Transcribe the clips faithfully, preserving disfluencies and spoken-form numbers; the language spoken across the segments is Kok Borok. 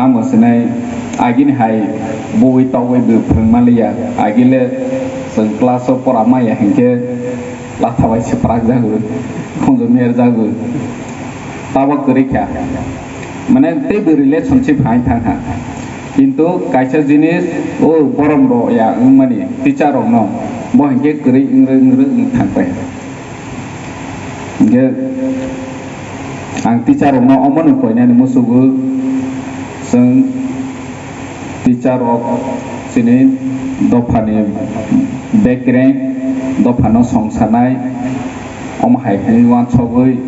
Amo sinai agini hai bui togwi bo phwrwng manliya, agile chwng class o pora maya hinkhe latha bai se prak jago, khunju mer jago, tabok kwrwi kha, mane teibo relationship hai thang kha, kintu kaisa jinis o borom rok ya wngmani teacher rok no bo hinkhe kwrwi wngre wngre wng thang pai. Hinkhe ang teacher rokno omono koinani musugo, chwng teacher rok chini dophani bekreng, dophano songsanai, omo hai hwnwi uansugwi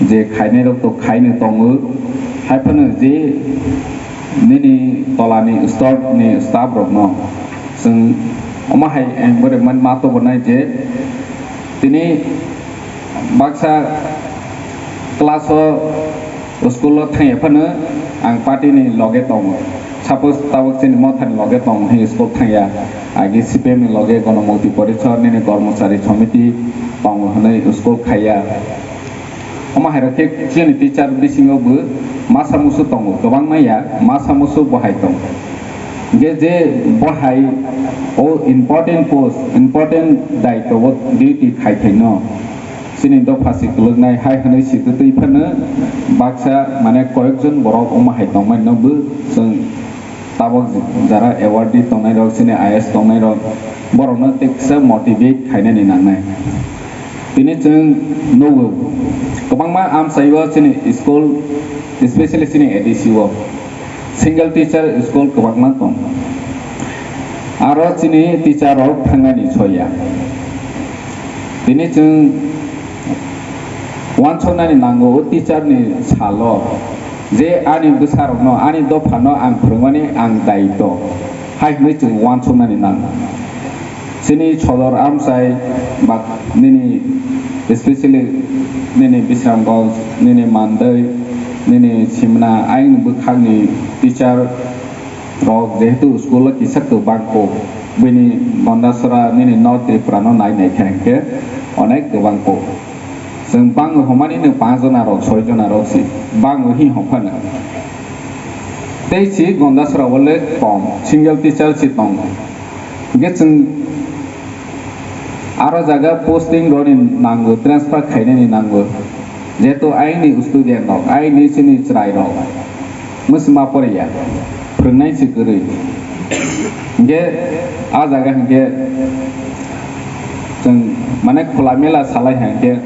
je khainai rok to khaino tongo, haiphano je nini tolani store ni staff rokno chwng omo hai ang bore man ma tobonai je tini baksa class o school o thangya phano ang party ni loge tongo. Suppose tabok chini motha ni loge tongo hwnwi school thangya, agi C P M ni loge Gonomukti Porishad nini Kormochari Samiti tongo hwnwi school khaiya. Omo hai rok khe chini teacher bisingo bo masa musu tongo, kwbangma ya masa musu bo hai tongo. Hinkhe je bo hai o important post, important daitwo o duty khai phaino chini dopha si kwlwknai hai hwnwi si twtwi phano baksa mane koyekjon borok omo hai tongmani no bo chwng tabok jara award di tongnai rok, chini I A S tongnai rok, borok no teksa motivate khainani nangnai. Tini chwng nugo, kwbangma amchai o chini school, especially chini A D C o single teacher school kwbangma tong. Aro chini teacher rok thangnani soya. Tini chwng uansuknani nango o teacher ni salo je ani bwsarokno, ani dophano ang phwrwngmani ang daitwo hai hwnwi chwng uansuknani nango. Chini sodor amchai ba nini, especially nini Bisramganj, nini Mandwi, nini Simna, ayang bwkhakni teacher rok jehetu school o kisa kwbang kok, bini Gondasora nini North Tripura no nai nai khe hinkhe onek kwbang kok. Chwng bangwi hwnmani no panch jona rok, soi jona rok si bangwi hi hwnphano. Tei si Gondasora o le kom, single teacher si tongo. Hinkhe chwng aro jaga posting roni nango, transfer khainani nango. Jehetu ayangni student rok, ayangni chini chwrai rok mwswma poriya, phwrwngnai se kwrwi. Hinkhe a jaga hinkhe chwng mane khula mela salai hinkhe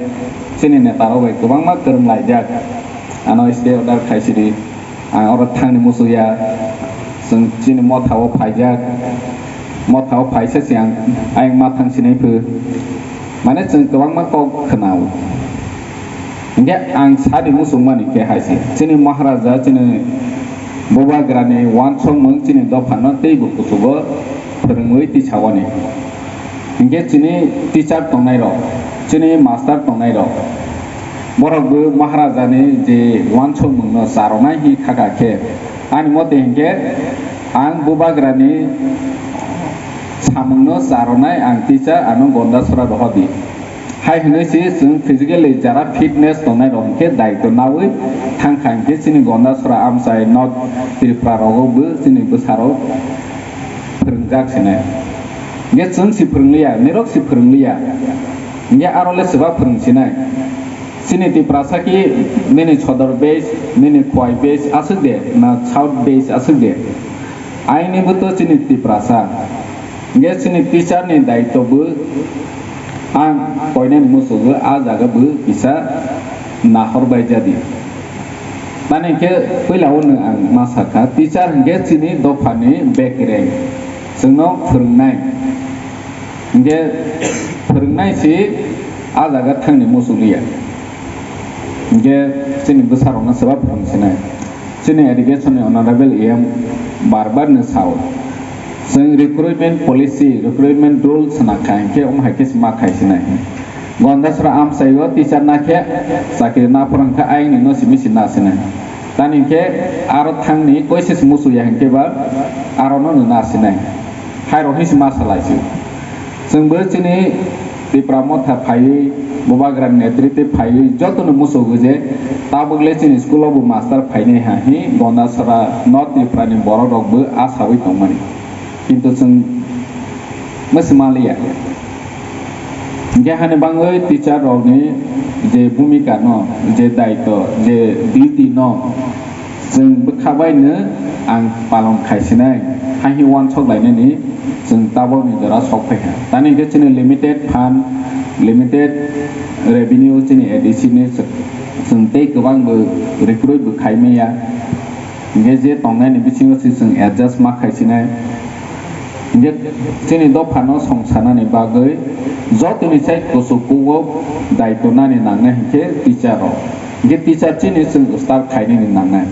chini neta rok bai kwbangma kwrwng laijak, ano stay order khaisidi. Ang oro thangni muchukya, chwng chini motha o phaijak, motha o phaisa se ang ayang ma thang sinai phu, mane chwng kwbangma kok khwnao. Hinkhe ang sadi muchungmani khe hai se, chini Maharaja, chini Bubagrani uansukmung chini dophano teibo kuchugo phwrwngwi tisawani. Hinkhe chini teacher tongnai rok, chini master tongnai rok, borok bo Maharaja ni je uansukmung no charwnai hi khaka khe, ani mote hinkhe ang Bubagra ni samung no charwnai ang teacher ano Gondasora rohordi. Hai hwnwi se chwng physically jara fitness tongnai rok hinkhe daitw nawi thangkha hinkhe chini Gondasora amchai North Tripura rogo bo chini bwsarok phwrwngjak sinai. Hinkhe chwng si phwrwngliya, nirok si phwrwngliya. Hinkhe aro le swba phwrwng sinai. Chini Tiprasa ki nini Sodor base, nini Khowai base aswk de, na South base aswk de. Aini bo to chini Tiprasa. Hinkhe chini teacher ni daitw bo ang koinani muchukgo a jaga bo kisa nahor bai jadi. Tani hinkhe puila o nwng ang ma sakha, teacher hinkhe chini dophani bekereng, chwngno phwrwngnai. Hinkhe phwrwngnai si a jaga thangni muchukliya. Hinkhe chini bwsarokno swba phwrwng sinai. Chini education ni honorable E M bar bar no sao. Chwng recruitment policy, recruitment rule swnakha hinkhe omo hai khe se ma khai sinai. Gondasora amchai o teacher na khe chakri na phwrwng kha ayang ni no simi si na sinai. Tani hinkhe aro thangni koisis muchukya hinkhe ba aro no na sinai. Hai rok hinsi ma salai si. Chwng bo chini Tipra Motha phaiwi, Bubagra ni netrite phaiwi, joto no muchukgo je Tabuk le chini school o bo master phainai ha hi Gondasara North Tripura ni borok rok bo asawi tongmani. Kintu chwng mwswmaliya. Hingke hani bangwi teacher rokni je bhumika no, je daito, je duty no chwng bwkha bai no ang palon khaisinai, hahi uansuk lainani chwng tabokni jora sok phaikha. Tani hingke chini limited fund, limited revenue chini A D C ni chwng tei kwbang bo recruit bo khaimaya. Hingke je tongnai ni bisingo se chwng adjust ma khaisinai. Hingke chini dopha no songsanani bagwi jotoni sai kuchuk kugo daito nani nangnai hingke teacher rok. Hingke teacher chini chwng start khainani nangnai.